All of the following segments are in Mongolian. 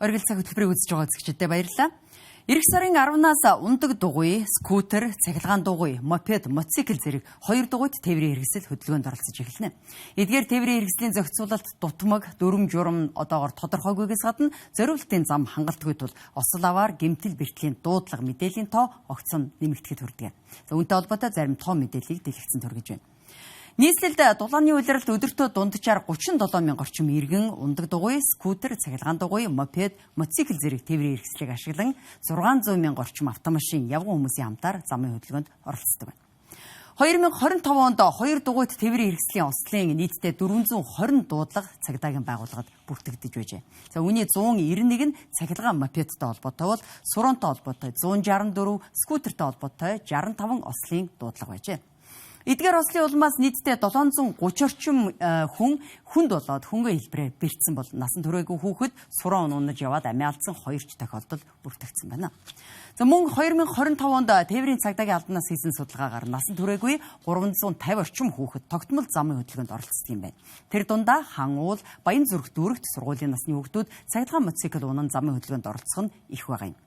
Оргил цаг хөтөлбөрийг үзэж байгаа үзэгчдэд баярлалаа. Ирэх сарын 10-наас ундаг дугуй, скутер, цахилгаан дугуй, мопед, мотоцикл зэрэг хоёр дугуйт тээврийн хэрэгсэл хөдөлгөөнд оролцож эхэлнэ. Эдгээр тээврийн хэрэгслийн зохицуулалт дутмаг, дүрэм журам одоогор тодорхойгүйгээс гадна зориултын зам хангалтгүй тул осол аваар гэмтэл бэртлийн дуудлага мэдээллийн тоо огцом нэмэгдэхэд хүрдэг. За үүнтэй холбоотой зарим тоо мэдээллийг дэлгэцэн төргөж байна. Нийслэлд дулааны улиралд өдөртөө дунджаар 37 мянга орчим иргэн ундаг дугуй, скутер, цахилгаан дугуй, мопед, мотоцикл зэрэг тээврийн хэрэгслийг ашиглан 600 мянга орчим автомашин явган хүмүүсийн хамтаар замын хөдөлгөөнд оролцдог байна. 2025 онд хоёр дугуйт тээврийн хэрэгслийн ослын нийтдээ 420 дуудлага цагдаагийн байгууллагад бүртгэгдэж байжээ. За үүний 191 нь цахилгаан мопедтой холбоотой бол сурантай холбоотой 164, скутертэй холбоотой 65 ослын дуудлага байжээ. Эдгээр ослын улмаас нийтдээ 730 орчим хүн хүнд болоод хөнгөн хэлбэрээр бэртсэн бол насан туршаагүй хүүхэд суран унаж яваад амиа алдсан хоёр ч тохиолдол бүртгэгдсэн байна. За мөн 2025 онд тээврийн цагдаагийн албанаас хийсэн судалгаагаар насан туршаагүй 350 орчим хүүхэд тогтмол замын хөдөлгөөнд оролцдог юм байна. Тэр дундаа Хан уул, Баян зүрх дүүрэгт сургуулийн насны хүүхдүүд цахилгаан мотоцикл унан замын хөдөлгөөнд оролцох нь их байгаа юм.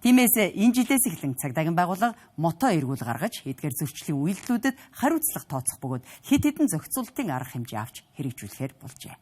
Тиймээс энэ жилээс эхлэн цагдаагийн байгууллага мото эргүүл гаргаж эдгээр зөрчлийн үйлдэлүүдэд хариуцлага тооцох бөгөөд хэд хэдэн зохицуултын арга хэмжээ авч хэрэгжүүлэхээр болжээ.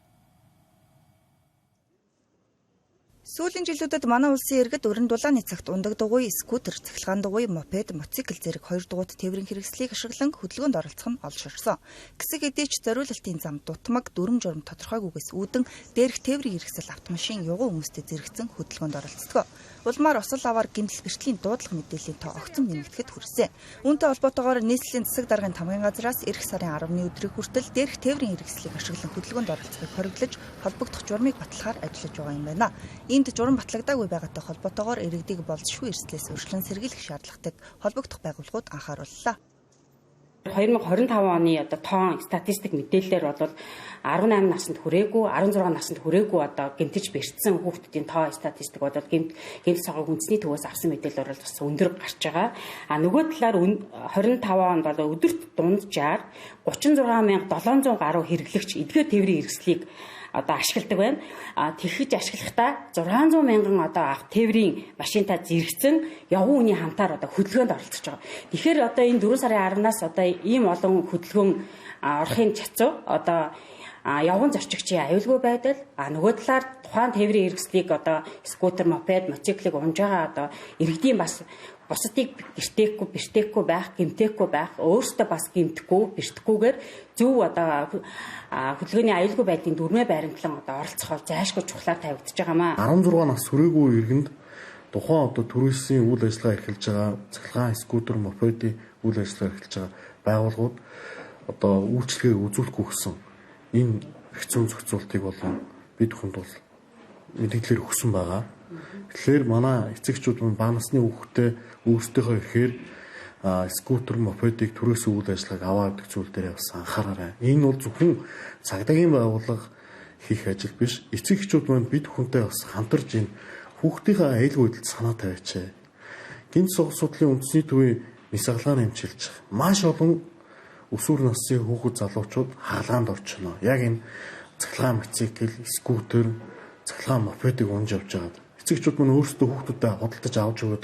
Сүүлийн жилүүдэд манай улсын иргэд өрн дулааны цагт ундаг дугуй, скутер, цахилгаан дугуй, мопед, мотоцикл зэрэг хоёр дугуйт тээврийн хэрэгслийг ашиглан хөдөлгөөнд оролцох нь олширсон. Гэсэг хэдий ч зориулалтын зам дутмаг, дүрэм журам тодорхойгүйгээс үүдэн дээрх тээврийн хэрэгсэл автомашин явган хүмүүстэй зэрэгцэн хөдөлгөөнд оролцдог. Улмаар осол аваар гэмтэл бэртлийн дуудлага мэдээллийн тоо огцом нэмэгдэхэд хүрсэн. Үүнтэй холбоотойгоор нийслэлийн засаг даргын тамгын газраас ирэх сарын 10-ны өдрийг хүртэл дээрх тээврийн хэрэгслийг ашиглан хөдөлгөөнд оролцохыг хориглож холбогдох журмыг батлахаар ажиллаж байгаа юм байна. Энд журам батлагдаагүй байгаатай холбоотойгоор иргэдийг болзошгүй эрсдлээс урьдчилан сэргийлэх шаардлагатайг холбогдох байгууллагууд анхаарууллаа. 2025 оны одоо тоон статистик мэдээллээр бол 18 наснд хүрээгүй, 16 наснд хүрээгүй одоо гэмтэж бэртсэн хүүхдүүдийн тоо статистик бол гэмт согог үндэсний төвөөс авсан мэдээлэлээр бол бас өндөр гарч байгаа. А нөгөө талаар 25 онд бол өдөрт дунджаар 36,700 гаруй хэрэглэгч эдгээр тээврийн хэрэгслийг одоо ашигладаг байна. А тэгэхэж ашиглахдаа 600 мянган одоо тээврийн машинтай зэрэгцэн явган үний хамтаар одоо хөдөлгөөнд оролцож байгаа. Тэгэхээр одоо энэ 4 сарын 10-наас одоо ийм олон хөдөлгөөн орохын чацуу одоо явган зорчигчийн аюулгүй байдал, нөгөө талаар тухайн тээврийн хэрэгслийг одоо скутер, мопед, мотоциклыг унж байгаа одоо иргэдийн бас бусдыг гэртээхгүй, бэртээхгүй байх, гэмтээхгүй байх, өөрсдөө бас гэмтэхгүй, бэртэхгүйгээр зөв одоо хөдөлгөөний аюулгүй байдлын дүрмээ баримтлан одоо оролцох бол зайлшгүй чухлаар тавигдаж байгаамаа. 16 нас хүрээгүй иргэнд тухайн одоо түрээсийн үйл ажиллагаа эрхэлж байгаа цахилгаан скутер, мопедийн үйл ажиллагаа эрхэлж байгаа байгууллагууд одоо үйлчилгээг үзүүлэхгүй гэсэн энэ хэцүү зохицуултыг болон бид бүхэнд бол мэдээлэлээр өгсөн байгаа. Тэгэхээр манай эцэгчүүд мөн бага насны хүүхдээ өөрсдийнхөө эрхээр скутер, мопедыг түрээсийн үйл ажиллагааг аваа гэдэг зүйл дээр бас анхаараарай. Энэ бол зөвхөн цагдаагийн байгууллага хийх ажил биш. Эцэг эхчүүд мөн бид бүхэнтэй бас хамтарч энэ хүүхдийнхээ аюулгүй байдалд санаа тавиач. Гэмт судлалын үндэсний төвийн нисгалгаан хэмжилж маш олон өсвөр насны хүүхэд залуучууд хагалгаанд орчихно. Яг энэ цахилгаан мотоцикл, скутер, цахилгаан мопедыг унж явж байгаад эцэгчүүд мөн өөрсдөө хүүхдүүдэд худалдаж авч өгөөд.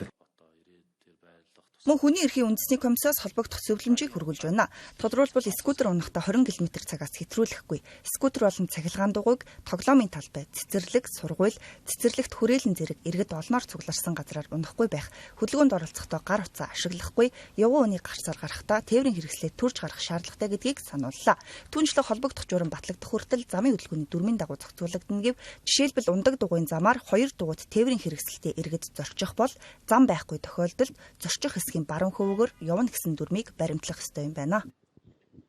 Мөн хүний эрхийн үндэсний комиссоос холбогдох зөвлөмжийг хүргүүлж байна. Тодорхойлбол скутер унахдаа 20 км цагаас хэтрүүлэхгүй. Скутер болон цахилгаан дугуйг тоглоомын талбай, цэцэрлэг, сургууль, цэцэрлэгт хүрээлэн зэрэг иргэд олноор цугларсан газраар унахгүй байх. Хөдөлгөөнд оролцохдоо гар утсаа ашиглахгүй, явган үнийг гарцаар гарахдаа тээврийн хэрэгслээ төрж гарах шаардлагатай гэдгийг санууллаа. Түүнчлэн холбогдох журам батлагдах хүртэл замын хөдөлгөөний дүрмийн дагуу зохицуулагдана гэв. Жишээлбэл ундаг дугуйн замаар хоёр дугуйт тээврийн хэрэгсэлтэй иргэд зорчих бол зам байхгүй тохиолдолд зорчих хэсгийн баруун хөвгөөр явна гэсэн дүрмийг баримтлах ёстой юм байна.